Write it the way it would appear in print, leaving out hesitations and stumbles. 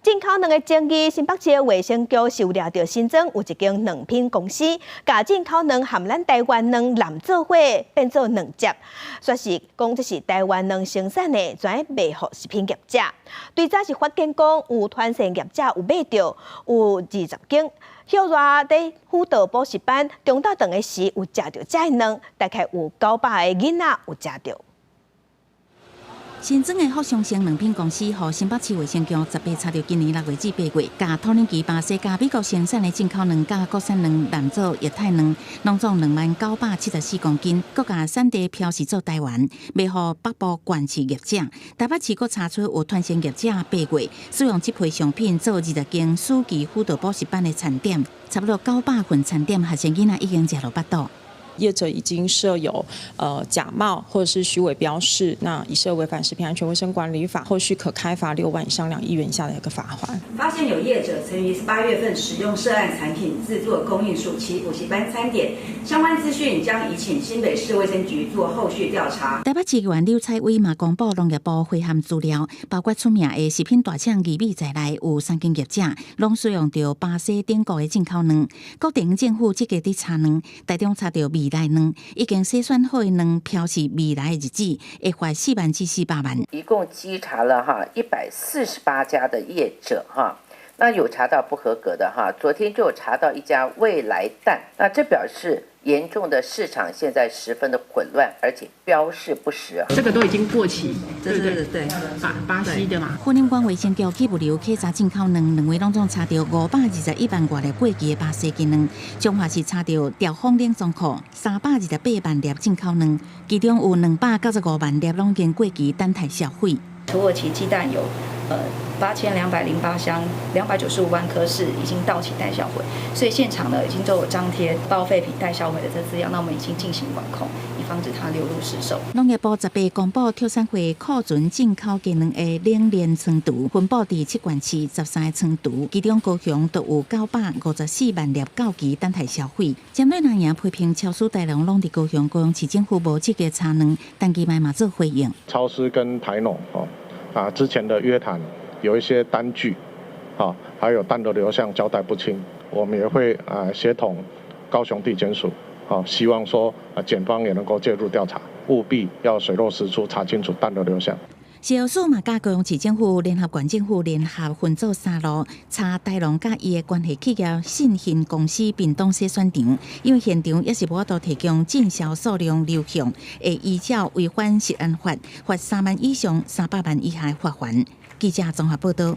進口卵的爭議，新北市衛生局受掠著新莊有一間卵品公司，共進口卵和咱台灣卵濫做伙變做卵汁，說是講這是台灣卵生產的，專賣予食品業者。對早是發現講有團膳業者有買著，有20間。歇熱佇輔導補習班中晝頓的時有食著這个卵，大概有900個囡仔有食著。新莊的福祥生卵品公司，予新北市衛生局18查著今年6月至8月，共土耳其、巴西佮美國生產的進口卵佮國產卵濫做液態卵，攏總20,974公斤，閣共產地標示做台灣，賣予北部縣市業者。台北市閣查出有團膳業者8月使用這批商品做20間暑期輔導補習班的餐點，差不多900份餐點，學生囡仔已經食落腹肚。業者已經設有假冒或者是虛偽標示，那已涉違反食品安全衛生管理法，後續可開罰6萬以上2億元以下的一個罰鍰。發現有業者曾於8月份使用涉案產品製作供應暑期補習班餐點，相關資訊將移請新北市衛生局做後續調查。台北市議員柳采薇嘛公布農業部回函資料，包括出名的食品大廠義美在內，有三間業者攏使用著巴西等國的進口卵，各地方政府積極佇查卵，台中查著未來卵，已經篩選好的卵標示未來的日子，會罰4萬至400萬。一共稽查了哈148家的業者哈，那有查到不合格的哈，昨天就有查到一家未來蛋，那這表示嚴重的市場現在十分的混亂，而且標示不實。這個都已經過期，對對對，巴西的嘛。雲林縣衛生局去物流稽查進口卵，兩位攏總查著521萬外粒過期的巴西雞卵，彰化市查著兆豐冷藏庫328萬粒進口卵，其中有295萬粒攏已經過期，等待銷毀。土耳其雞蛋有8208箱，295萬顆是已經到期待銷毀，所以現場呢已經都有張貼報廢品待銷毀的這字樣，那我們已經進行管控，以防止它流入市售。農業部18公布特產會庫存進口雞卵的冷鏈倉儲，分布佇七縣市13个倉儲，其中高雄就有954萬粒到期等待銷毀。針對藍營批評超市大龍攏佇高雄，高雄市政府無積極查卵，陳其邁嘛做回應。超市跟台農哦啊之前的約談有一些單據，啊，還有蛋的流向交代不清，我們也會啊協同高雄地檢署，啊，希望說啊檢方也能夠介入調查，務必要水落石出，查清楚蛋的流向。食藥署嘛，佮高雄市政府聯合縣政府聯合分做三路查台農佮伊的關係企業信興公司屏東篩選場，因為現場也是無法度提供進銷數量流向，會依照違反食安法，罰3萬以上300萬以下的罰鍰。記者綜合報道。